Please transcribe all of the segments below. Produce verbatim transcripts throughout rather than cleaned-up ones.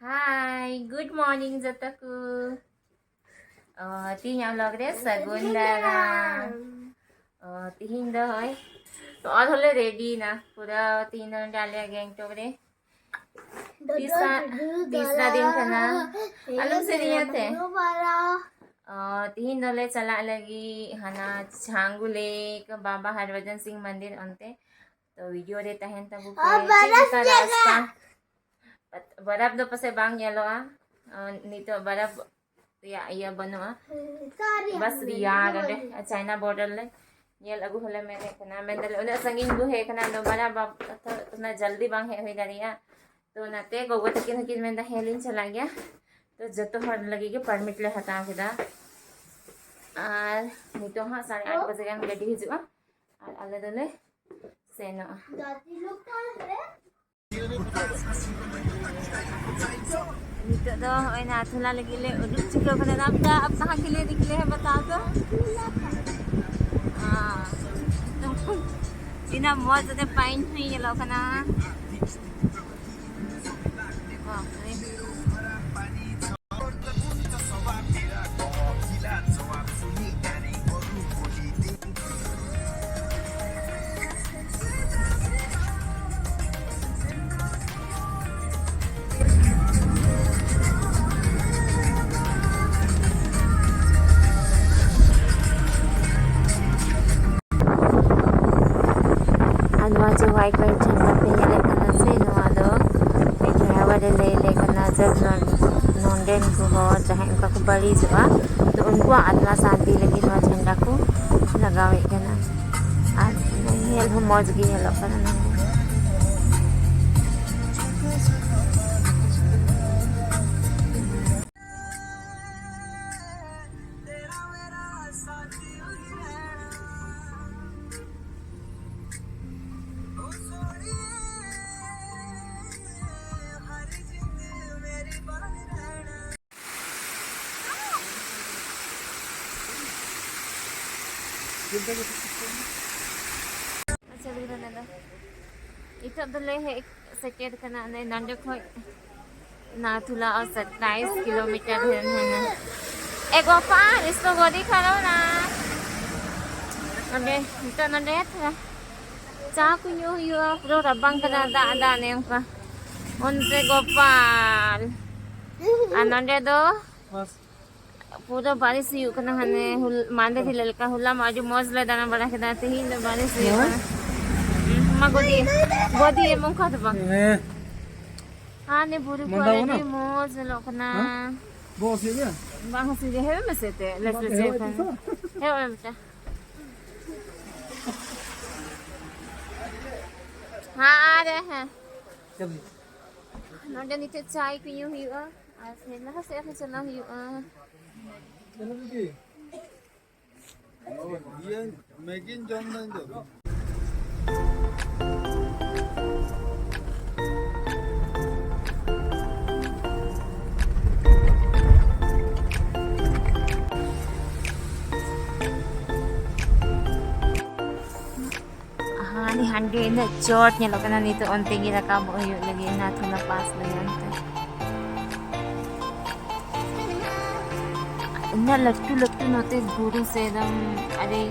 Hi, good morning ᱡᱚᱛᱚ ᱠᱚ᱾ ᱚ, ᱛᱤᱦᱤᱧᱟᱜ vlog ᱨᱮ ᱥᱟᱹᱜᱩᱱ ᱫᱟᱨᱟᱢ᱾ ᱚ, ᱛᱤᱦᱤᱧ ᱫᱚ ᱦᱚᱸᱜᱼᱚᱭ ᱛᱚ ᱟᱞ ᱦᱚᱸᱞᱮ ready ᱮᱱᱟ ᱯᱩᱨᱟᱹ᱾ ᱛᱤᱦᱤᱧ ᱫᱚ ᱱᱚᱰᱮ ᱟᱞᱮᱭᱟᱜ ᱜᱮᱝᱴᱚᱠ ᱨᱮ ᱛᱤᱥᱨᱟ, ᱛᱤᱥᱨᱟ ᱫᱤᱱ ᱠᱟᱱᱟ᱾ ᱟᱞᱚᱢ ᱥᱮᱨᱮᱧᱟ ᱛᱮ᱾ ᱚ, ᱛᱤᱦᱤᱧ ᱫᱚᱞᱮ ᱪᱟᱞᱟᱜ ᱞᱟᱹᱜᱤᱫ ᱦᱟᱱᱟ ᱪᱷᱟᱝᱜᱩ ᱞᱮᱠ, ᱵᱟᱵᱟ ᱦᱚᱨᱵᱷᱚᱡᱚᱱ ᱥᱤᱝ ᱢᱚᱱᱫᱤᱨ ᱚᱱᱛᱮ᱾ ᱛᱚ, video ᱨᱮ ᱛᱟᱦᱮᱱ ᱛᱟᱵᱚ ᱯᱮ᱾ ᱪᱮᱫ ᱞᱮᱠᱟ ᱨᱟᱥᱛᱟ? ᱵᱚᱨᱚᱯᱷ ᱫᱚ ᱯᱟᱥᱮ ᱵᱟᱝ ᱧᱮᱞᱚᱜᱼᱟ᱾ ᱟᱨ ᱱᱤᱛᱚᱜ ᱵᱚᱨᱚᱯᱷ ᱨᱮᱭᱟᱜ ᱤᱭᱟᱹ ᱵᱟᱹᱱᱩᱜᱼᱟ᱾ ᱵᱟᱥ ᱨᱮᱭᱟᱲ ᱚᱸᱰᱮ ᱪᱟᱭᱱᱟ border ᱞᱮ ᱧᱮᱞ ᱟᱹᱜᱩ ᱦᱚᱸᱞᱮ ᱢᱮᱱᱮᱫ ᱠᱟᱱᱟ᱾ ᱢᱮᱱ ᱫᱟᱞᱮ ᱩᱱᱟᱹᱜ ᱥᱟᱺᱜᱤᱧ ᱵᱚ ᱦᱮᱡ ᱠᱟᱱᱟ, ᱫᱚ ᱵᱟᱨᱟ ᱵᱟᱯ ᱠᱟᱛᱷᱟ ᱩᱱᱟᱹᱜ ᱡᱚᱞᱫᱤ ᱵᱟᱝ ᱦᱮᱡ ᱦᱩᱭ ᱫᱟᱲᱮᱭᱟᱜᱼᱟ᱾ ᱛᱚ ᱚᱱᱟᱛᱮ ᱜᱚᱜᱚ ᱛᱟᱹᱠᱤᱱ ᱦᱚᱸᱠᱤᱱ ᱢᱮᱱᱫᱟ ᱦᱮᱸ ᱞᱤᱧ ᱪᱟᱞᱟᱜ ᱜᱮᱭᱟ᱾ ᱛᱚ ᱡᱚᱛᱚ ᱦᱚᱲ ᱞᱟᱹᱜᱤᱫ ᱜᱮ permit ᱞᱮ ᱦᱟᱛᱟᱣ ᱠᱮᱫᱟ᱾ ᱟᱨ ᱱᱤᱛᱚᱜ ᱦᱟᱸᱜ ᱥᱟᱲᱮ ᱟᱴ ᱵᱟᱡᱮ ᱜᱟᱱ ᱜᱟᱹᱰᱤ ᱦᱤᱡᱩᱜᱼᱟ ᱟᱨ ᱟᱞᱮ ᱫᱚᱞᱮ ᱥᱮᱱᱚᱜᱼᱟ᱾ ᱱᱤᱛᱚᱜ ᱫᱚ ᱦᱚᱸᱜᱼᱚᱭ ᱱᱟᱛᱷᱩᱞᱟ ᱞᱟᱹᱜᱤᱫ ᱞᱮ ᱩᱰᱩᱠ ᱪᱩᱠᱟᱹᱣ ᱠᱟᱱᱟ᱾ ᱟᱯ ᱠᱟ-, ᱟᱯ ᱠᱟᱦᱟᱸ ᱠᱮ ᱞᱤᱭᱮ ᱱᱤᱠᱞᱮ ᱦᱮᱸ ᱵᱟᱛᱟᱣ ᱛᱚ? ᱦᱟᱸ᱾ ᱛᱤᱱᱟᱹᱜ ᱢᱚᱡᱽ ᱛᱮ ᱯᱟᱭᱤᱱ ᱦᱚᱸᱭ ᱧᱮᱞᱚᱜ ᱠᱟᱱᱟ᱾ ᱵᱟᱯ ᱨᱮ᱾ ᱟᱨ ᱱᱚᱣᱟ ᱡᱮ white white ᱡᱷᱟᱱᱰᱟ ᱯᱮ ᱧᱮᱞᱮᱫ ᱠᱟᱱᱟ ᱥᱮ, ᱱᱚᱣᱟ ᱫᱚ ᱰᱨᱟᱭᱵᱷᱟᱨ ᱮ ᱞᱟᱹᱭ ᱟᱞᱮ ᱠᱟᱱᱟ ᱡᱮ ᱱᱚ-, ᱱᱚᱰᱮᱱ ᱠᱚ ᱦᱚᱲ ᱡᱟᱦᱟᱸᱭ ᱚᱱᱠᱟ ᱠᱚ ᱵᱟᱹᱲᱤᱡᱚᱜᱼᱟ, ᱛᱚ ᱩᱱᱠᱩᱣᱟᱜ ᱟᱛᱢᱟ ᱥᱟᱱᱛᱤ ᱞᱟᱹᱜᱤᱫ ᱱᱚᱣᱟ ᱡᱷᱟᱱᱰᱟ ᱠᱚ ᱞᱟᱜᱟᱣᱮᱫ ᱠᱟᱱᱟ᱾ ᱟᱨ ᱧᱮᱞ ᱦᱚᱸ ᱢᱚᱡᱽ ᱜᱮ ᱧᱮᱞᱚᱜ ᱠᱟᱱᱟ ᱱᱚᱣᱟ᱾ ᱟᱪᱪᱷᱟ, ᱵᱤᱨᱟᱱᱟ ᱫᱚ ᱱᱤᱛᱚᱜ ᱫᱚᱞᱮ ᱦᱮᱡ ᱥᱮᱴᱮᱨ ᱠᱟᱱᱟ ᱚᱱᱮ ᱱᱚᱰᱮ ᱠᱷᱚᱡ नाथुला और सत्ताईस किलोमीटर है, है ना। ए गोपाल, इसको गोदी करो ना। ᱱᱚᱰᱮ, ᱱᱤᱛᱚᱜ ᱱᱚᱰᱮ ᱛᱷᱚᱲᱟ ᱪᱟ ᱠᱚ ᱧᱩ ᱦᱩᱭᱩᱜᱼᱟ, ᱯᱩᱨᱟᱹ ᱨᱟᱵᱟᱝ ᱠᱟᱱᱟ, ᱫᱟᱜ, ᱫᱟᱜ ᱚᱱᱮ ᱚᱱᱠᱟ᱾ ᱚᱱᱛᱮ ᱜᱳᱯᱟᱞ᱾ ᱟᱨ ᱱᱚᱰᱮ ᱫᱚ ᱯᱩᱨᱟᱹ ᱵᱟᱨᱤᱥ ᱦᱩᱭᱩᱜ ᱠᱟᱱᱟ, ᱦᱟᱱᱮ ᱦᱩᱞ-, ᱢᱟᱦᱫᱮᱨ ᱦᱤᱞᱳᱜ ᱞᱮᱠᱟ᱾ ᱦᱚᱞᱟ ᱢᱟ ᱟᱹᱰᱤ ᱢᱚᱡᱽ ᱞᱮ ᱫᱟᱬᱟ ᱵᱟᱲᱟ ᱠᱮᱫᱟ, ᱛᱮᱦᱮᱧ ᱫᱚ ᱵᱟᱨᱤᱥ ᱦᱩᱭᱩᱜ ᱠᱟᱱᱟ᱾ ᱦᱩᱸ, ᱢᱟ ᱜᱚᱫᱤᱭᱮ, ᱜᱚᱫᱤᱭᱮ ᱚᱱᱠᱟ ᱫᱚ ᱵᱟᱝ᱾ ᱦᱮᱸ᱾ ᱦᱟᱱᱮ ᱵᱩᱨᱩ ᱠᱚ ᱢᱟᱱᱫᱟ ᱟᱹᱰᱤ ᱵᱚᱱᱟ? ᱢᱚᱡᱽ ᱧᱮᱞᱚᱜ ᱠᱟᱱᱟ᱾ ᱦᱮᱸ? ᱵᱚᱦᱚᱜ ᱦᱟᱹᱥᱩᱭᱮᱫ ᱢᱮᱭᱟ? ᱵᱟᱝ ᱦᱟᱹᱥᱩᱭᱮᱫ, ᱦᱮᱸ ᱢᱮᱥᱮ ᱛᱮ, ᱞᱮᱥ ᱵᱟᱝ, ᱞᱮᱥ ᱦᱮᱸ, ᱠᱷᱟᱱ᱾ ᱦᱮᱸ, ᱦᱮᱸ, ᱵᱮᱴᱟ᱾ ᱦᱮᱸ, ᱟᱨ ᱦᱮᱸ᱾ ᱪᱟᱞᱤᱭᱮ᱾ ᱱᱚᱰᱮ ᱱᱤᱛᱚᱜ ᱪᱟᱭ ᱠᱚ ᱧᱩ ᱦᱩᱭᱩᱜᱼᱟ ᱟᱨ ᱯᱷᱤᱨ ᱞᱟᱦᱟ ᱥᱮᱫ ᱟᱨᱦᱚᱸ ᱪᱟᱞᱟᱣ ᱦᱩᱭᱩᱜᱼᱟ᱾ ᱪᱚᱞᱚ ᱫᱤᱫᱤ᱾ ᱤᱭᱟᱹ, ᱢᱮᱜᱤᱧ ᱡᱚᱢ ᱫᱟ ᱤᱧ ᱫᱚ᱾ ᱦᱟᱱᱮ ᱦᱟᱸᱰᱮ ᱤᱱᱟᱹᱜ ᱪᱚᱴ ᱧᱮᱞᱚᱜ ᱠᱟᱱᱟ, ᱱᱤᱛᱚᱜ ᱚᱱᱛᱮ ᱜᱮ ᱨᱟᱠᱟᱵᱚᱜ ᱦᱩᱭᱩᱜ ᱞᱟᱹᱜᱤᱫ, ᱱᱟᱛᱷᱩᱞᱟ ᱯᱟᱥ ᱞᱟᱹᱜᱤᱫ ᱚᱱᱛᱮ᱾ ᱩᱱᱟᱹᱜ ᱞᱟᱹᱴᱩ ᱞᱟᱹᱴᱩ ᱱᱚᱛᱮ ᱵᱩᱨᱩ ᱥᱮ ᱮᱠᱫᱚᱢ ᱟᱹᱰᱤ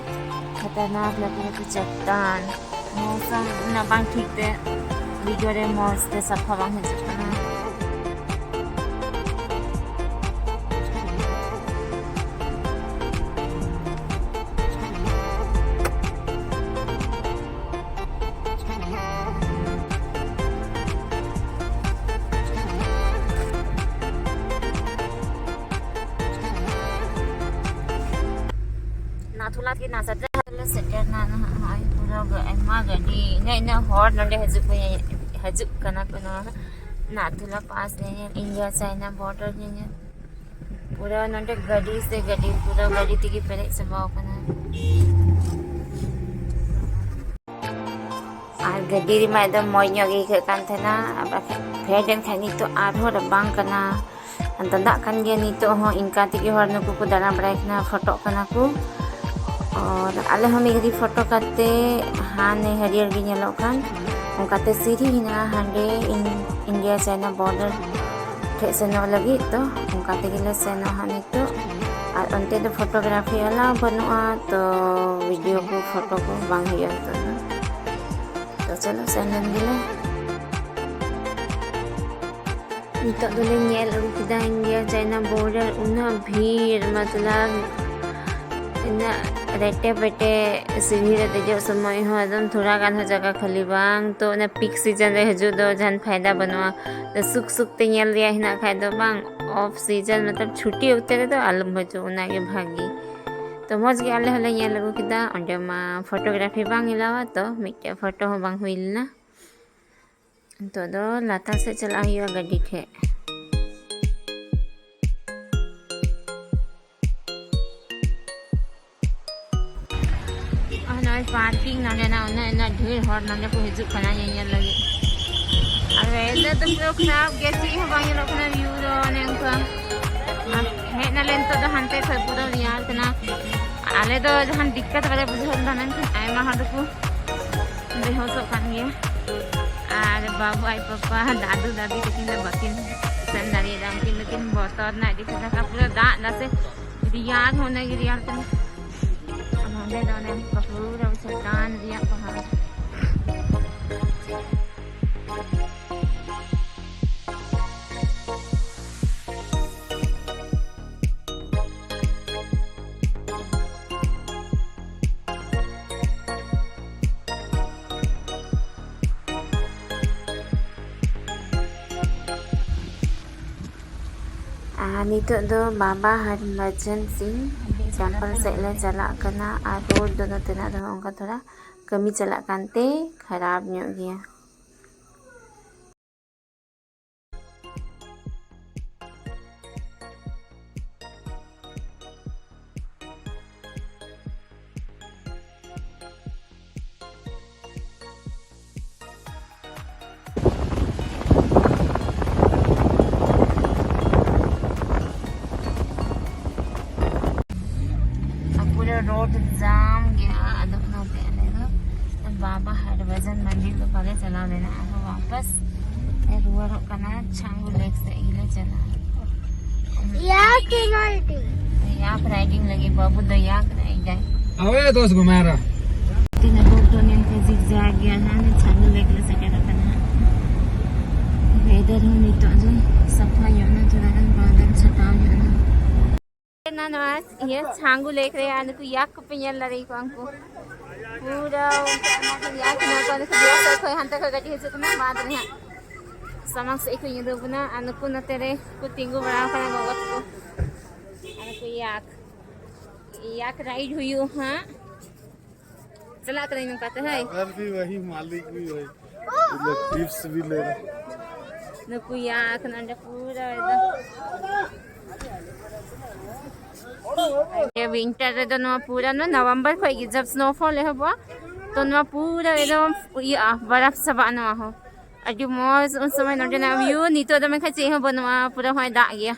ᱠᱷᱟᱛᱟᱨᱱᱟᱠ ᱞᱟᱹᱴᱩ ᱞᱟᱹᱴᱩ ᱪᱟᱴᱟᱱ᱾ ᱢᱳᱥᱚᱢ ᱩᱱᱟᱹᱜ ᱵᱟᱝ ᱴᱷᱤᱠ ᱛᱮ video ᱨᱮ ᱢᱚᱡᱽ ᱛᱮ ᱥᱟᱯᱷᱟ ᱵᱟᱝ ᱦᱤᱡᱩᱜ ᱠᱟᱱᱟ᱾ ᱱᱟᱛᱷᱩᱞᱟ ᱠᱤ ᱱᱟᱥᱟᱛᱮ ᱞᱮ ᱥᱮᱴᱮᱨ ᱱᱟ ᱱᱟᱦᱟᱜ᱾ ᱱᱚᱜᱼᱚᱭ ᱯᱩᱨᱟᱹ ᱜᱟ-, ᱟᱭᱢᱟ ᱜᱟᱹᱰᱤ, ᱤᱱᱟᱹ, ᱤᱱᱟᱹ ᱦᱚᱲ ᱱᱚᱰᱮ ᱦᱤᱡᱩᱜ ᱠᱚ, ᱦᱤᱡᱩᱜ ᱠᱟᱱᱟ ᱠᱚ ᱱᱚᱣᱟ ᱱᱟᱛᱷᱩᱞᱟ ᱯᱟᱥ ᱧᱮᱧᱮᱞ, ᱤᱱᱰᱤᱭᱟ ᱪᱟᱭᱱᱟ border ᱧᱮᱧᱮᱞ᱾ ᱯᱩᱨᱟᱹ ᱱᱚᱰᱮ ᱜᱟᱹᱰᱤ ᱥᱮ ᱜᱟᱹᱰᱤ, ᱯᱩᱨᱟᱹ ᱜᱟᱹᱰᱤ ᱛᱮᱜᱮ ᱯᱮᱨᱮᱡ ᱪᱟᱵᱟᱣ ᱠᱟᱱᱟ᱾ ᱟᱨ ᱜᱟᱹᱰᱤ ᱨᱮᱢᱟ ᱮᱠᱫᱚᱢ ᱢᱚᱡᱽ ᱧᱚᱜ ᱜᱮ ᱟᱹᱭᱠᱟᱹᱜ ᱠᱟᱱ ᱛᱟᱦᱮᱱᱟ, ᱟᱨ ᱵᱟᱠᱷᱟᱡ ᱯᱷᱮᱰ ᱮᱱ ᱠᱷᱟᱡ ᱱᱤᱛᱚᱜ ᱟᱨᱦᱚᱸ ᱨᱟᱵᱟᱝ ᱠᱟᱱᱟ, ᱫᱟᱫᱟᱜ ᱠᱟᱱ ᱜᱮᱭᱟ᱾ ᱱᱤᱛᱚᱜ ᱦᱚᱸ ᱤᱱᱠᱟ ᱛᱮᱜᱮ ᱦᱚᱲ ᱱᱩᱠᱩ ᱠᱚ ᱫᱟᱬᱟ ᱵᱟᱲᱟᱭ ᱠᱟᱱᱟ, ᱯᱷᱳᱴᱳᱜ ᱠᱟᱱᱟ ᱠᱚ᱾ ᱟᱨ ᱟᱞᱮ ᱦᱚᱸ ᱢᱤᱫ ᱜᱷᱟᱹᱲᱤ ᱯᱷᱳᱴᱳ ᱠᱟᱛᱮ ᱦᱟᱱᱮ ᱦᱟᱹᱨᱭᱟᱹᱲ ᱜᱮ ᱧᱮᱞᱚᱜ ᱠᱟᱱ ᱚᱱᱠᱟᱛᱮ ᱥᱤᱲᱤ ᱦᱮᱱᱟᱜᱼᱟ ᱦᱟᱸᱰᱮ ᱤᱱ-, ᱤᱱᱰᱤᱭᱟ ᱪᱟᱭᱱᱟ border᱾ ᱴᱷᱮᱡ ᱥᱮᱱᱚᱜ ᱞᱟᱹᱜᱤᱫ, ᱛᱚ ᱚᱱᱠᱟ ᱛᱮᱜᱮ ᱞᱮ ᱥᱮᱱᱚᱜᱼᱟ ᱦᱟᱸᱜ ᱱᱤᱛᱚᱜ᱾ ᱟᱨ ᱚᱱᱛᱮ ᱫᱚ photography allow ᱵᱟᱹᱱᱩᱜᱼᱟ, ᱛᱚ video ᱠᱚ, photo ᱠᱚ ᱵᱟᱝ ᱦᱩᱭᱩᱜᱼᱟ ᱱᱤᱛᱚᱜ ᱫᱚ᱾ ᱛᱚ ᱪᱚᱞᱚ, ᱥᱮᱱ ᱞᱮᱱ ᱜᱮᱞᱮ᱾ ᱱᱤᱛᱚᱜ ᱫᱚᱞᱮ ᱧᱮᱞ ᱟᱹᱜᱩ ᱠᱮᱫᱟ India China border, ᱩᱱᱟᱹᱜ ᱵᱷᱤᱲ, ᱢᱚᱛᱞᱚᱵ ᱤᱱᱟᱹᱜ ᱨᱮᱴᱮ ᱯᱮᱴᱮ ᱥᱤᱲᱦᱤ ᱨᱮ ᱫᱮᱡᱚᱜ ᱥᱚᱢᱚᱭ ᱦᱚᱸ ᱮᱠᱫᱚᱢ ᱛᱷᱚᱲᱟ ᱜᱟᱱ ᱦᱚᱸ ᱡᱟᱭᱜᱟ ᱠᱷᱟᱹᱞᱤ ᱵᱟᱝ᱾ ᱛᱚ ᱚᱱᱟ peak season ᱨᱮ ᱦᱤᱡᱩᱜ ᱫᱚ ᱡᱟᱦᱟᱱ ᱯᱷᱟᱭᱫᱟ ᱵᱟᱹᱱᱩᱜᱼᱟ᱾ ᱛᱚ ᱥᱩᱠ ᱥᱩᱠ ᱛᱮ ᱧᱮᱞ ᱨᱮᱭᱟᱜ ᱦᱮᱱᱟᱜ ᱠᱷᱟᱡ ᱫᱚ ᱵᱟᱝ, off season ᱢᱚᱛᱞᱚᱵ ᱪᱷᱩᱴᱤ ᱚᱠᱛᱮ ᱨᱮᱫᱚ ᱟᱞᱚᱢ ᱦᱤᱡᱩᱜ, ᱚᱱᱟᱜᱮ ᱵᱷᱟᱜᱤ᱾ ᱛᱚ ᱢᱚᱡᱽ ᱜᱮ ᱟᱞᱮ ᱦᱚᱸᱞᱮ ᱧᱮᱞ ᱟᱹᱜᱩ ᱠᱮᱫᱟ᱾ ᱚᱸᱰᱮ ᱢᱟ photography ᱵᱟᱝ allow ᱟ, ᱛᱚ ᱢᱤᱫᱴᱮᱡ photo ᱦᱚᱸ ᱵᱟᱝ ᱦᱩᱭ ᱞᱮᱱᱟ᱾ ᱱᱤᱛᱚᱜ ᱫᱚ ᱞᱟᱛᱟᱨ ᱥᱮᱫ ᱪᱟᱞᱟᱜ ᱦᱩᱭᱩᱜᱼᱟ ᱜᱟᱹᱰᱤ ᱴᱷᱮᱡ᱾ ᱟᱨ ᱱᱚᱜᱼᱚᱭ parking ᱱᱚᱰᱮᱱᱟᱜ, ᱩᱱᱟᱹᱜ, ᱩᱱᱟᱹᱜ ᱰᱷᱮᱨ ᱦᱚᱲ ᱱᱚᱰᱮ ᱠᱚ ᱦᱤᱡᱩᱜ ᱠᱟᱱᱟ ᱧᱮᱧᱮᱞ ᱞᱟᱹᱜᱤᱫ᱾ ᱟᱨ weather ᱫᱚ ᱯᱩᱨᱟᱹ ᱠᱷᱟᱨᱟᱯ ᱜᱮ, ᱪᱮᱫ ᱦᱚᱸ ᱵᱟᱝ ᱧᱮᱞᱚᱜ ᱠᱟᱱᱟ, view ᱫᱚ ᱚᱱᱮ ᱚᱱᱠᱟ᱾ ᱟᱨ ᱦᱮᱡ ᱱᱟᱞᱮ ᱱᱤᱛᱚᱜ ᱫᱚ ᱦᱟᱱᱛᱮ ᱠᱷᱚᱡ ᱯᱩᱨᱟᱹ ᱨᱮᱭᱟᱲ ᱠᱟᱱᱟ᱾ ᱟᱞᱮ ᱫᱚ ᱡᱟᱦᱟᱱ ᱫᱤᱠᱠᱟᱛ ᱵᱟᱞᱮ ᱵᱩᱡᱷᱟᱹᱣ ᱞᱮᱫᱟ, ᱢᱮᱱᱠᱷᱟᱱ ᱟᱭᱢᱟ ᱦᱚᱲ ᱫᱚᱠᱚ ᱵᱮᱦᱚᱥᱚᱜ ᱠᱟᱱ ᱜᱮᱭᱟ᱾ ᱟᱨ ᱵᱟᱵᱩ ᱟᱡ ᱯᱟᱯᱟ, ᱫᱟᱫᱩ ᱫᱟᱫᱤ ᱛᱟᱹᱠᱤᱱ ᱫᱚ ᱵᱟᱹᱠᱤᱱ ᱥᱮᱱ ᱫᱟᱲᱮᱭᱟᱫᱟ, ᱩᱱᱠᱤᱱ ᱫᱚᱠᱤᱱ ᱵᱚᱛᱚᱨ ᱨᱮᱱᱟᱜ ᱟᱹᱰᱤ ᱠᱟᱡᱟᱠ, ᱯᱩᱨᱟᱹ ᱫᱟᱜ ᱫᱟᱥᱮ, ᱨᱮᱭᱟᱲ ᱦᱚᱸ ᱚᱱᱟᱜᱮ ᱨᱮᱭᱟᱲ ᱠᱟᱱᱟ᱾ ᱟᱨ ᱱᱚᱸᱰᱮ ᱫᱚ ᱚᱱᱮ ᱯᱩᱨᱟᱹ ᱪᱮᱛᱟᱱ ᱨᱮᱭᱟᱜ ᱯᱟᱦᱟᱲ᱾ ᱟᱨ ᱱᱤᱛᱚᱜ ᱫᱚ ᱵᱟᱵᱟ ᱦᱚᱨᱵᱷᱡᱚᱱ ᱥᱤᱝ temple ᱥᱮᱫ ᱞᱮ ᱪᱟᱞᱟᱜ ᱠᱟᱱᱟ᱾ ᱟᱨ road ᱫᱚ ᱱᱚᱛᱮᱱᱟᱜ ᱫᱚ ᱚᱱᱠᱟ ᱛᱷᱚᱲᱟ ᱠᱟᱹᱢᱤ ᱪᱟᱞᱟᱜ ᱠᱟᱱᱛᱮ ᱠᱷᱟᱨᱟᱯ ᱧᱚᱜ ᱜᱮᱭᱟ᱾ ᱟᱨ ᱯᱩᱨᱟᱹ road jam ᱜᱮᱭᱟ᱾ ᱟᱫᱚ ᱚᱱᱟᱛᱮ ᱟᱞᱮ ᱫᱚ ᱵᱟᱵᱟ ᱦᱚᱨᱵᱷᱡᱚᱱ ᱢᱚᱱᱫᱤᱨ ᱫᱚ ᱵᱟᱞᱮ ᱪᱟᱞᱟᱣ ᱞᱮᱱᱟ, ᱟᱨᱦᱚᱸ ᱣᱟᱯᱟᱥ ᱞᱮ ᱨᱩᱣᱟᱹᱲᱚᱜ ᱠᱟᱱᱟ᱾ ᱚᱱᱟ ᱪᱷᱟᱝᱜᱩ ᱞᱮᱠ ᱥᱮᱫ ᱜᱮᱞᱮ ᱪᱟᱞᱟᱜᱼᱟ᱾ ᱭᱟᱠ ᱨᱟᱭᱰᱤᱝ᱾ ᱭᱟᱠ ᱨᱟᱭᱰᱤᱝ ᱞᱟᱹᱜᱤᱫ ᱵᱟᱹᱵᱩ ᱫᱚ ᱭᱟᱠ ᱨᱮ ᱟᱹᱭᱠᱟᱹᱭ᱾ ᱟᱵᱮ ᱫᱳᱥ ᱜᱷᱩᱢᱟ ᱨᱟ᱾ ᱛᱤᱱᱟᱹᱜ ᱵᱚᱦᱩᱛ ᱫᱚ ᱧᱮᱞ ᱠᱚ ᱡᱤᱜ ᱡᱟᱜ ᱜᱮᱭᱟ ᱦᱟᱸᱜ, ᱪᱷᱟᱝᱜᱩ ᱞᱮᱠ ᱞᱮ ᱥᱮᱴᱮᱨ ᱟᱠᱟᱱᱟ ᱦᱟᱸᱜ᱾ ᱣᱮᱫᱟᱨ ᱦᱚᱸ ᱱᱤᱛᱚᱜ ᱫᱚ ᱥᱟᱯᱷᱟ ᱧᱚᱜ ᱮᱱᱟ, ᱛᱷᱚᱲᱟ ᱜᱟᱱ ᱵᱟᱫᱟᱞ ᱪᱷᱟᱴᱟᱣ ᱧᱚᱜ ᱮᱱᱟ᱾ ᱱᱚᱣᱟ ᱤᱭᱟᱹ ᱪᱷᱟᱝᱜᱩ ᱞᱮᱠ ᱨᱮ ᱟᱨ ᱱᱩᱠᱩ ᱭᱟᱠ ᱠᱚᱯᱮ ᱧᱮᱞ ᱫᱟᱲᱮᱭᱟᱠᱚᱣᱟ, ᱩᱱᱠᱩ ᱯᱩᱨᱟᱹ ᱩᱱᱠᱩ ᱟᱭᱢᱟ ᱠᱚ ᱭᱟᱠ ᱦᱮᱱᱟᱜ ᱠᱚᱣᱟ᱾ ᱱᱩᱠᱩ ᱫᱩᱣᱟᱨ ᱥᱮᱫ ᱠᱷᱚᱱ ᱦᱟᱱᱛᱮ ᱠᱷᱚᱱ ᱜᱟᱹᱰᱤ ᱦᱤᱡᱩᱜ ᱠᱟᱱᱟ, ᱵᱟᱸᱫ ᱨᱮ ᱦᱟᱸᱜ ᱥᱟᱢᱟᱝ ᱥᱮᱫ ᱠᱚ ᱧᱩᱨᱩ ᱠᱟᱱᱟ᱾ ᱟᱨ ᱱᱩᱠᱩ ᱱᱚᱛᱮ ᱨᱮ ᱠᱚ ᱛᱤᱸᱜᱩ ᱵᱟᱲᱟ ᱟᱠᱟᱱᱟ ᱜᱚᱜᱚ ᱛᱟᱠᱚ᱾ ᱟᱨ ᱱᱩᱠᱩ ᱭᱟᱠ, ᱭᱟᱠ ᱨᱟᱭᱤᱰ ᱦᱩᱭᱩᱜ ᱦᱟᱸᱜ᱾ ᱪᱟᱞᱟᱜ ᱠᱟᱹᱱᱟᱹᱧ ᱱᱚᱝᱠᱟ ᱛᱮ, ᱦᱳᱭ᱾ ड्राइवर भी वही, मालिक भी वही। ये लोग टिप्स भी ले रहे। ᱱᱩᱠᱩ ᱭᱟᱠ ᱱᱚᱰᱮ ᱯᱩᱨᱟᱹ ᱮᱠᱫᱚᱢ᱾ ᱮ, ᱣᱤᱱᱴᱟᱨ ᱨᱮᱫᱚ ᱱᱚᱣᱟ ᱯᱩᱨᱟᱹ ᱱᱚᱣᱟ ᱱᱚᱵᱷᱮᱢᱵᱚᱨ ᱠᱷᱚᱱ ᱜᱮ ᱡᱟᱵ ᱥᱱᱳᱯᱷᱚᱞ ᱮᱦᱚᱵᱚᱜᱼᱟ, ᱛᱚ ᱱᱚᱣᱟ ᱯᱩᱨᱟᱹ ᱮᱠᱫᱚᱢ ᱤᱭᱟᱹᱜᱼᱟ, ᱵᱚᱨᱚᱯᱷ ᱪᱟᱵᱟᱜᱼᱟ ᱱᱚᱣᱟ ᱦᱚᱸ᱾ ᱟᱹᱰᱤ ᱢᱚᱡᱽ ᱩᱱ ᱥᱚᱢᱚᱭ ᱱᱚᱰᱮᱱᱟᱜ ᱵᱷᱤᱭᱩ᱾ ᱱᱤᱛᱚᱜ ᱫᱚ ᱢᱮᱱᱠᱷᱟᱱ ᱪᱮᱫ ᱦᱚᱸ ᱵᱟᱹᱱᱩᱜᱼᱟ, ᱯᱩᱨᱟᱹ ᱦᱚᱸᱭ ᱫᱟᱜ ᱜᱮᱭᱟ᱾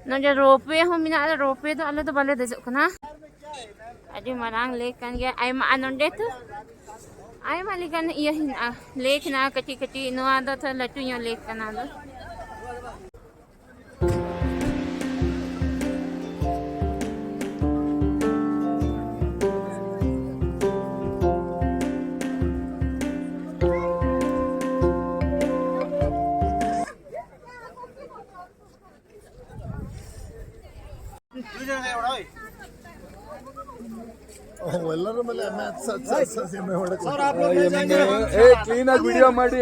ᱱᱚᱰᱮ ᱨᱳᱯᱣᱮ ᱦᱚᱸ ᱢᱮᱱᱟᱜᱼᱟ, ᱨᱳᱯᱣᱮ ᱫᱚ ᱟᱞᱮ ᱫᱚ ᱵᱟᱞᱮ ᱫᱮᱡᱚᱜ ᱠᱟᱱᱟ᱾ ᱟᱹᱰᱤ ᱢᱟᱨᱟᱝ ᱞᱮᱠ ᱠᱟᱱ ᱜᱮᱭᱟ, ᱟᱭᱢᱟ, ᱟᱨ ᱱᱚᱰᱮ ᱛᱚ ᱟᱭᱢᱟ ᱞᱮᱠᱟᱱ ᱤᱭᱟᱹ ᱦᱮᱱᱟᱜᱼᱟ, ᱞᱮᱠ ᱦᱮᱱᱟᱜᱼᱟ ᱠᱟᱹᱴᱤᱡ ᱠᱟᱹᱴᱤᱡ, ᱱᱚᱣᱟ ᱫᱚ ᱛᱷᱚᱲᱟ ᱞᱟᱹᱴᱩ ᱧᱚᱜ ᱞᱮᱠ ᱠᱟᱱᱟ ᱫᱚ᱾ ಎಲ್ಲರ ಮೇಲೆ ಅಮ್ಮ ಅಚ್ಚ ಅಚ್ಚ ಅಚ್ಚ ಅಚ್ಚ ಎಮ್ಮೆ ಹೊಡಕ್. ಏ, ಕ್ಲೀನ್ ಆಗಿ ವಿಡಿಯೋ ಮಾಡಿ.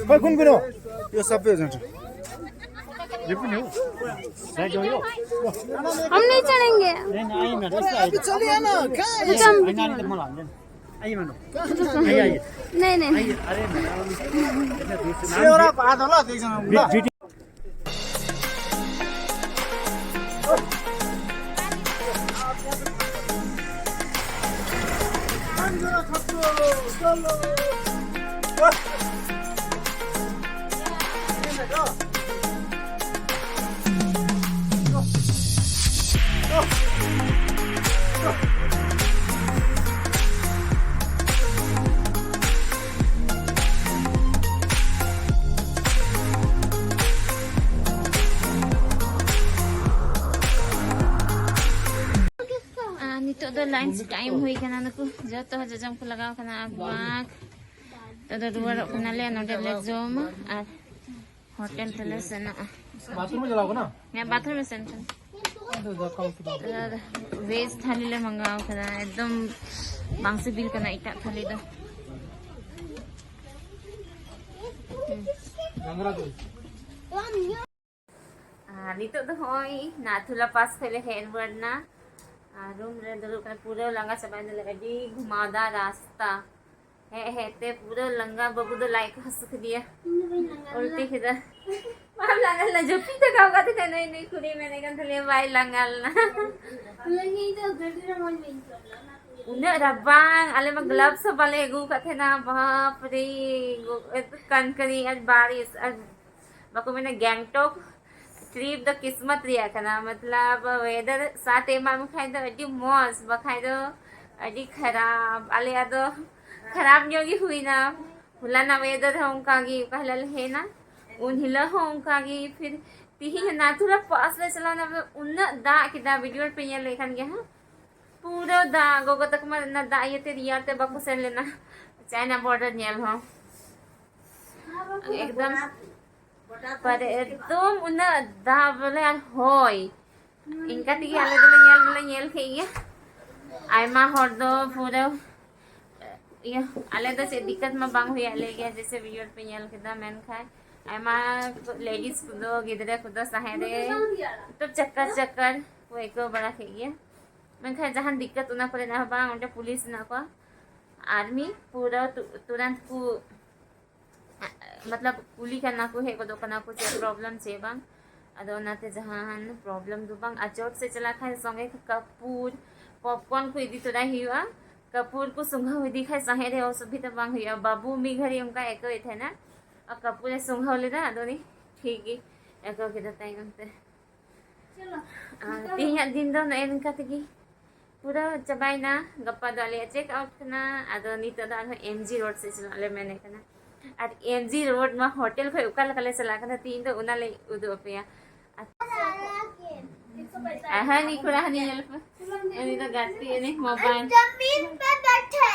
कोई कौन करो? ये सब पे एजेंट। हम नहीं चढ़ेंगे। चलिए ना, रुको, हम नहीं, नहीं, नहीं। ᱛᱚ ᱞᱟᱧᱪ ᱴᱟᱭᱤᱢ ᱦᱩᱭ ᱠᱟᱱᱟ, ᱱᱩᱠᱩ ᱡᱚᱛᱚ ᱦᱚᱲ ᱡᱚᱡᱚᱢ ᱠᱚ ᱞᱟᱜᱟᱣ ᱠᱟᱱᱟ᱾ ᱟᱨ ᱵᱟᱠ, ᱛᱚ ᱫᱚ ᱨᱩᱣᱟᱹᱲᱚᱜ ᱠᱟᱱᱟᱞᱮ, ᱱᱚᱰᱮ ᱞᱮ ᱡᱚᱢᱟ ᱟᱨ ᱦᱳᱴᱮᱞ ᱛᱮᱞᱮ ᱥᱮᱱᱚᱜᱼᱟ᱾ ᱵᱟᱛᱷᱨᱩᱢ ᱮ ᱪᱟᱞᱟᱣ ᱠᱟᱱᱟ? ᱦᱮᱸ, ᱵᱟᱛᱷᱨᱩᱢ ᱮ ᱥᱮᱱ ᱠᱟᱱᱟ᱾ ᱟᱫᱚ ᱫᱟᱠᱟ ᱩᱛᱩ ᱫᱚ ᱟᱨ ᱵᱷᱮᱡᱽ ᱛᱷᱟᱹᱞᱤ ᱞᱮ ᱢᱟᱸᱜᱟᱣ ᱠᱟᱫᱟ, ᱮᱠᱫᱚᱢ ᱵᱟᱝ ᱥᱤᱵᱤᱞ ᱠᱟᱱᱟ ᱮᱴᱟᱜ ᱛᱷᱟᱹᱞᱤ ᱫᱚ᱾ ᱦᱩᱸ᱾ ᱰᱟᱝᱨᱟ ᱫᱚ ᱟᱨ ᱱᱤᱛᱚᱜ ᱫᱚ ᱦᱚᱸᱜᱼᱚᱭ ᱱᱟᱛᱷᱩᱞᱟ ᱯᱟᱥ ᱠᱷᱚᱡ ᱞᱮ ᱦᱮᱡ ᱨᱩᱣᱟᱹᱲ ᱮᱱᱟ᱾ ᱟᱨ ᱨᱩᱢ ᱨᱮ ᱫᱩᱲᱩᱵ ᱠᱟᱱᱟ, ᱯᱩᱨᱟᱹ ᱞᱟᱸᱜᱟ ᱪᱟᱵᱟᱭᱮᱱᱟᱞᱮ, ᱟᱹᱰᱤ ᱜᱷᱩᱢᱟᱣᱫᱟ ᱨᱟᱥᱛᱟ᱾ ᱦᱮᱡ ᱦᱮᱡ ᱛᱮ ᱯᱩᱨᱟᱹ ᱞᱟᱸᱜᱟ, ᱵᱟᱹᱵᱩ ᱫᱚ ᱞᱟᱡ ᱠᱚ ᱦᱟᱹᱥᱩ ᱠᱮᱫᱮᱭᱟ, ᱤᱧ ᱫᱚ ᱵᱟᱹᱧ ᱞᱟᱸᱜᱟ ᱩᱞᱴᱤ ᱞᱮᱱᱟ᱾ ᱠᱮᱫᱟ᱾ ᱵᱟᱢ ᱞᱟᱸᱜᱟ ᱞᱮᱱᱟ, ᱡᱟᱹᱯᱤᱫ ᱛᱷᱟᱠᱟᱣ ᱠᱟᱫ ᱛᱟᱦᱮᱱᱟ ᱱᱩᱭ, ᱱᱩᱭ ᱠᱩᱲᱤ ᱢᱮᱱᱮᱫ ᱠᱟᱱ ᱛᱟᱞᱮᱭᱟ ᱵᱟᱭ ᱞᱟᱸᱜᱟ ᱞᱮᱱᱟ᱾ ᱞᱟᱹᱜᱤᱫ ᱫᱚ ᱜᱟᱹᱰᱤ ᱨᱮ ᱢᱚᱡᱽ ᱵᱟᱹᱧ ᱟᱹᱭᱠᱟᱹᱣ ᱞᱮᱫᱟ, ᱚᱱᱟ ᱠᱚ ᱤᱭᱟᱹ᱾ ᱩᱱᱟᱹᱜ ᱨᱟᱵᱟᱝ, ᱟᱞᱮ ᱢᱟ ᱜᱞᱟᱵᱷᱥ ᱦᱚᱸ ᱵᱟᱞᱮ ᱟᱹᱜᱩ ᱟᱠᱟᱫ ᱛᱟᱦᱮᱱᱟ, ᱵᱟᱯ ᱨᱮ, ᱠᱟᱱᱠᱟᱱᱤ ᱟᱨ ᱵᱟᱨᱤᱥ ᱟᱨ ᱵᱟᱠᱚ ᱢᱮᱱᱟ ᱜᱮᱝᱴᱚᱠ ᱴᱨᱤᱯ ᱫᱚ ᱠᱤᱥᱢᱚᱛ ᱨᱮᱭᱟᱜ ᱠᱟᱱᱟ, ᱢᱚᱛᱞᱚᱵ ᱣᱮᱫᱟᱨ ᱥᱟᱛ ᱮ ᱮᱢᱟᱢ ᱠᱷᱟᱡ ᱫᱚ ᱟᱹᱰᱤ ᱢᱚᱡᱽ, ᱵᱟᱠᱷᱟᱡ ᱫᱚ ᱟᱹᱰᱤ ᱠᱷᱟᱨᱟᱯ᱾ ᱟᱞᱮᱭᱟᱜ ᱫᱚ ᱠᱷᱟᱨᱟᱯ ᱧᱚᱜ ᱜᱮ ᱦᱩᱭᱱᱟ᱾ ᱦᱚᱞᱟᱱᱟᱜ ᱣᱮᱫᱟᱨ ᱦᱚᱸ ᱚᱱᱠᱟ ᱜᱮ, ᱚᱠᱟ ᱦᱤᱞᱳᱜ ᱞᱮ ᱦᱮᱡ ᱮᱱᱟ ᱩᱱ ᱦᱤᱞᱳᱜ ᱦᱚᱸ ᱚᱱᱠᱟ ᱜᱮ᱾ ᱯᱷᱤᱨ ᱛᱤᱦᱤᱧ ᱦᱚᱸ ᱱᱟᱛᱷᱩᱞᱟ ᱯᱟᱥ ᱞᱮ ᱪᱟᱞᱟᱣ ᱮᱱᱟ, ᱩᱱᱟᱹᱜ ᱫᱟᱜ ᱠᱮᱫᱟ, ᱵᱷᱤᱰᱤᱭᱳ ᱨᱮᱯᱮ ᱧᱮᱞ ᱞᱮᱫ ᱠᱟᱱ ᱜᱮᱭᱟ ᱦᱟᱸᱜ, ᱯᱩᱨᱟᱹ ᱫᱟᱜ᱾ ᱜᱚᱜᱚ ᱛᱟᱠᱚ ᱢᱟ ᱚᱱᱟ ᱫᱟᱜ ᱤᱭᱟᱹᱛᱮ ᱨᱮᱭᱟᱲ ᱛᱮ ᱵᱟᱠᱚ ᱥᱮᱱ ᱞᱮᱱᱟ ᱪᱟᱭᱱᱟ ᱵᱚᱨᱰᱟᱨ ᱧᱮᱞ ᱦᱚᱸ᱾ ᱮᱠᱫᱚᱢ ᱯᱟᱨᱮ ᱮᱠᱫᱚᱢ ᱩᱱᱟᱹᱜ ᱫᱟᱜ ᱵᱚᱞᱮ ᱟᱨ ᱦᱚᱭ, ᱤᱱᱠᱟ ᱛᱮᱜᱮ ᱟᱞᱮ ᱫᱚᱞᱮ ᱧᱮᱞ ᱫᱚᱞᱮ ᱧᱮᱞ ᱠᱮᱫ ᱜᱮᱭᱟ᱾ ᱟᱭᱢᱟ ᱦᱚᱲ ᱫᱚ ᱯᱩᱨᱟᱹ ᱤᱭᱟᱹ, ᱟᱞᱮ ᱫᱚ ᱪᱮᱫ ᱫᱤᱠᱠᱟᱛ ᱢᱟ ᱵᱟᱝ ᱦᱩᱭᱟᱫ ᱞᱮ ᱜᱮᱭᱟ, ᱡᱮᱭᱥᱮ ᱵᱷᱤᱰᱤᱭᱳ ᱨᱮᱯᱮ ᱧᱮᱞ ᱠᱮᱫᱟ, ᱢᱮᱱᱠᱷᱟᱱ ᱟᱭᱢᱟ ᱞᱮᱰᱤᱡᱽ ᱠᱚᱫᱚ, ᱜᱤᱫᱽᱨᱟᱹ ᱠᱚᱫᱚ ᱥᱟᱦᱮᱫ ᱨᱮ ᱢᱚᱛᱞᱚᱵ ᱪᱚᱠᱠᱚᱨ ᱪᱚᱠᱠᱚᱨ ᱠᱚ ᱟᱹᱭᱠᱟᱹᱣ ᱵᱟᱲᱟ ᱠᱮᱫ ᱜᱮᱭᱟ᱾ ᱢᱮᱱᱠᱷᱟᱱ ᱡᱟᱦᱟᱱ ᱫᱤᱠᱠᱟᱛ ᱚᱱᱟ ᱠᱚᱨᱮᱱᱟᱜ ᱦᱚᱸ ᱵᱟᱝ, ᱚᱸᱰᱮ ᱯᱩᱞᱤᱥ ᱢᱮᱱᱟᱜ ᱠᱚᱣᱟ, ᱟᱨᱢᱤ ᱯᱩᱨᱟᱹ ᱛᱩ-, ᱛᱩᱨᱟᱱᱛ ᱠᱚ ᱢᱚᱛᱞᱚᱵ ᱠᱩᱞᱤ ᱠᱟᱱᱟ ᱠᱚ, ᱦᱮᱡ ᱜᱚᱫᱚᱜ ᱠᱟᱱᱟ ᱠᱚ ᱪᱮᱫ ᱯᱨᱚᱵᱞᱮᱢ ᱪᱮᱫ ᱵᱟᱝ᱾ ᱟᱫᱚ ᱚᱱᱟᱛᱮ ᱡᱟᱦᱟᱱ ᱯᱨᱚᱵᱞᱮᱢ ᱫᱚ ᱵᱟᱝ᱾ ᱟᱨ ᱪᱚᱴ ᱥᱮᱫ ᱪᱟᱞᱟᱜ ᱠᱷᱟᱱ ᱥᱚᱸᱜᱮ ᱠᱟᱹᱯᱩᱨ, ᱯᱚᱯᱠᱚᱨᱱ ᱠᱚ ᱤᱫᱤ ᱛᱚᱨᱟᱭ ᱦᱩᱭᱩᱜᱼᱟ᱾ ᱠᱟᱹᱯᱩᱨ ᱠᱚ ᱥᱚᱸᱜᱷᱟᱣ ᱤᱫᱤ ᱠᱷᱟᱱ ᱥᱟᱦᱮᱫ ᱨᱮ ᱚᱥᱩᱵᱤᱫᱷᱟ ᱵᱟᱝ ᱦᱩᱭᱩᱜᱼᱟ᱾ ᱵᱟᱹᱵᱩ ᱢᱤᱫ ᱜᱷᱟᱹᱲᱤᱡ ᱚᱱᱠᱟ ᱟᱹᱭᱠᱟᱹᱣᱮᱫ ᱛᱟᱦᱮᱱᱟ, ᱟᱨ ᱠᱟᱹᱯᱩᱨᱮ ᱥᱚᱸᱜᱷᱟᱣ ᱞᱮᱫᱟ, ᱟᱫᱚ ᱩᱱᱤ ᱴᱷᱤᱠ ᱜᱮ ᱟᱹᱭᱠᱟᱹᱣ ᱠᱮᱫᱟ ᱛᱟᱭᱚᱢ ᱛᱮ᱾ ᱟᱨ ᱛᱮᱦᱮᱧᱟᱜ ᱫᱤᱱ ᱫᱚ ᱱᱚᱜᱼᱚᱭ ᱱᱚᱝᱠᱟ ᱛᱮᱜᱮ ᱯᱩᱨᱟᱹ ᱪᱟᱵᱟᱭᱮᱱᱟ᱾ ᱜᱟᱯᱟ ᱫᱚ ᱟᱞᱮᱭᱟᱜ ᱪᱮᱠ ᱟᱣᱩᱴ ᱠᱟᱱᱟ᱾ ᱟᱫᱚ ᱱᱤᱛᱚᱜ ᱫᱚ ᱟᱨᱦᱚᱸ ᱮᱢ ᱡᱤ ᱨᱳᱰ ᱥᱮᱫ ᱪᱟᱞᱟᱜ ᱞᱮ ᱢᱮᱱᱮᱫ ᱠᱟᱱᱟ᱾ ᱟᱨ ᱮᱢ ᱡᱤ ᱨᱳᱰ ᱱᱚᱣᱟ ᱦᱳᱴᱮᱞ ᱠᱷᱚᱱ ᱚᱠᱟ ᱞᱮᱠᱟ ᱞᱮ ᱪᱟᱞᱟᱜ ᱠᱟᱱᱟ ᱛᱮᱦᱮᱧ ᱫᱚ ᱚᱱᱟ ᱞᱮ ᱩᱫᱩᱜ ᱟᱯᱮᱭᱟ᱾ ᱟᱨ ᱟᱨ ᱦᱟᱹᱱᱤ ᱠᱚᱲᱟ ᱦᱟᱹᱱᱤ ᱧᱮᱞ ᱯᱮ, ᱩᱱᱤ ᱫᱚ ᱜᱟᱛᱮ ᱩᱱᱤ ᱢᱳᱵᱟᱭᱤᱞ᱾ जमीन पे बैठे।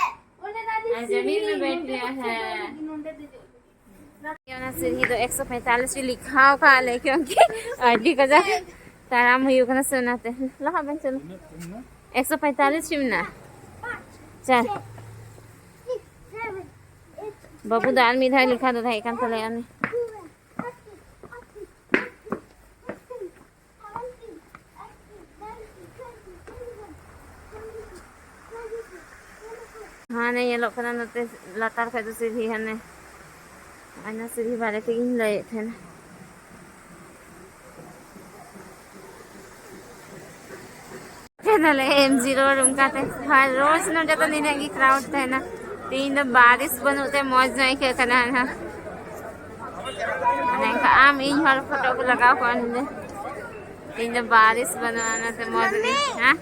ᱟᱨ ᱡᱟᱢᱤᱱ ᱨᱮ ᱵᱮᱴᱷ ᱜᱮᱭᱟ, ᱦᱮᱸ᱾ ᱚᱱᱟ ᱥᱤᱲᱦᱤ ᱫᱚ ᱮᱠᱥᱚ ᱯᱚᱸᱭᱛᱟᱞᱤᱥ ᱴᱤ ᱞᱮᱠᱷᱟᱣ ᱠᱟᱜ ᱞᱮ, ᱠᱤᱭᱚᱱᱠᱤ ᱟᱹᱰᱤ ᱠᱟᱡᱟᱠ ᱛᱟᱲᱟᱢ ᱦᱩᱭᱩᱜ ᱠᱟᱱᱟ ᱥᱮ, ᱚᱱᱟᱛᱮ ᱞᱟᱦᱟ ᱵᱮᱱ ᱪᱟᱞᱟᱜ᱾ ᱮᱠᱥᱚ ᱯᱚᱸᱭᱛᱟᱞᱤᱥ ᱴᱤ ᱢᱮᱱᱟᱜᱼᱟ᱾ ᱪᱟᱞ᱾ ᱵᱟᱹᱵᱩ ᱫᱚ ᱟᱨ ᱢᱤᱫ ᱫᱷᱟᱣ ᱞᱮᱠᱷᱟ ᱫᱚ ᱛᱟᱦᱮᱸ ᱠᱟᱱ ᱛᱟᱞᱮᱭᱟ ᱩᱱᱤ᱾ ᱦᱟᱱᱮ ᱧᱮᱞᱚᱜ ᱠᱟᱱᱟ ᱱᱚᱛᱮ ᱞᱟᱛᱟᱨ ᱠᱷᱚᱡ ᱫᱚ ᱥᱤᱲᱦᱤ, ᱦᱟᱱᱮ ᱟᱭᱢᱟ ᱥᱤᱲᱦᱤ ᱵᱟᱨᱮ ᱛᱮᱜᱤᱧ ᱞᱟᱹᱭᱮᱫ ᱛᱟᱦᱮᱱᱟ᱾ ᱛᱟᱦᱞᱮ ᱮᱢ ᱡᱤ ᱨᱳᱰ ᱚᱱᱠᱟᱛᱮ, ᱟᱨ ᱨᱳᱡᱽ ᱱᱚᱰᱮ ᱫᱚ ᱱᱤᱱᱟᱹᱜ ᱜᱮ ᱠᱨᱟᱣᱩᱰ ᱛᱟᱦᱮᱱᱟ᱾ ᱛᱮᱦᱮᱧ ᱫᱚ ᱵᱟᱨᱤᱥ ᱵᱟᱹᱱᱩᱜ ᱛᱮ ᱢᱚᱡᱽ ᱧᱚᱜ ᱟᱹᱭᱠᱟᱹᱜ ᱠᱟᱱᱟ ᱱᱟᱦᱟᱜ᱾ ᱚᱱᱮ ᱚᱱᱠᱟ ᱟᱢ ᱤᱧ ᱦᱚᱲ ᱯᱷᱳᱴᱳ ᱠᱚ ᱞᱟᱜᱟᱣ ᱠᱚᱜᱼᱟ ᱱᱚᱰᱮ᱾ ᱛᱮᱦᱮᱧ ᱫᱚ ᱵᱟᱨᱤᱥ ᱵᱟᱹᱱᱩᱜᱼᱟ, ᱚᱱᱟᱛᱮ ᱢᱚᱡᱽ ᱜᱮ᱾ ᱦᱮᱸ?